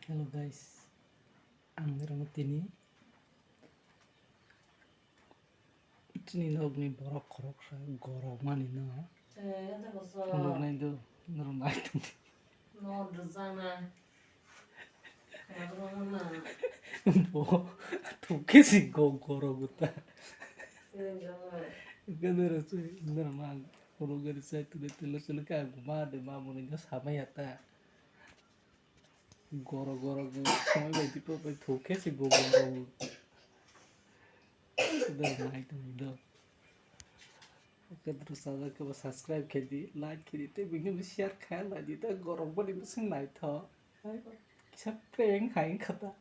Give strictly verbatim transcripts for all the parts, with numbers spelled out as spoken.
Hello guys, ang norokno tini chini nokni borok khoroksa gorok mani no phunuknai do norok nai tongdi. Bo thokhe si go gorok ta. Ganaro se norok ma phunukgani sai tongdi tele tele ka ma de ma muni no samaya ta. Goro goro goro, songwi bai di, pok bai thok khe se go goro. Sudar nai tong do. Oke, terus saja ke subscribe khe di, like khe di, tei bini share khe lai di, tei gorok bani bising naithok. Hai, kisa prank hai khata.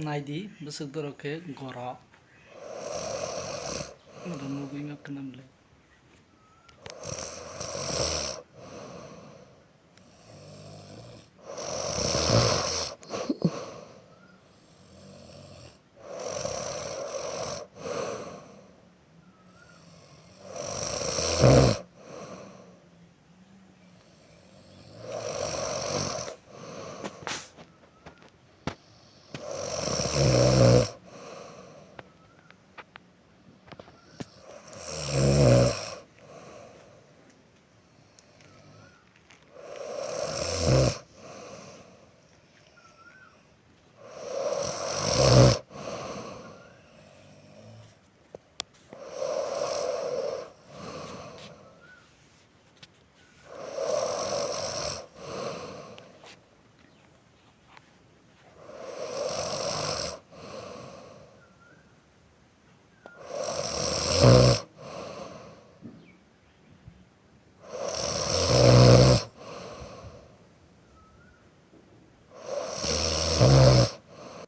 Naidi bwswk borok khe gorok. Norok nugwi ma khwnam le.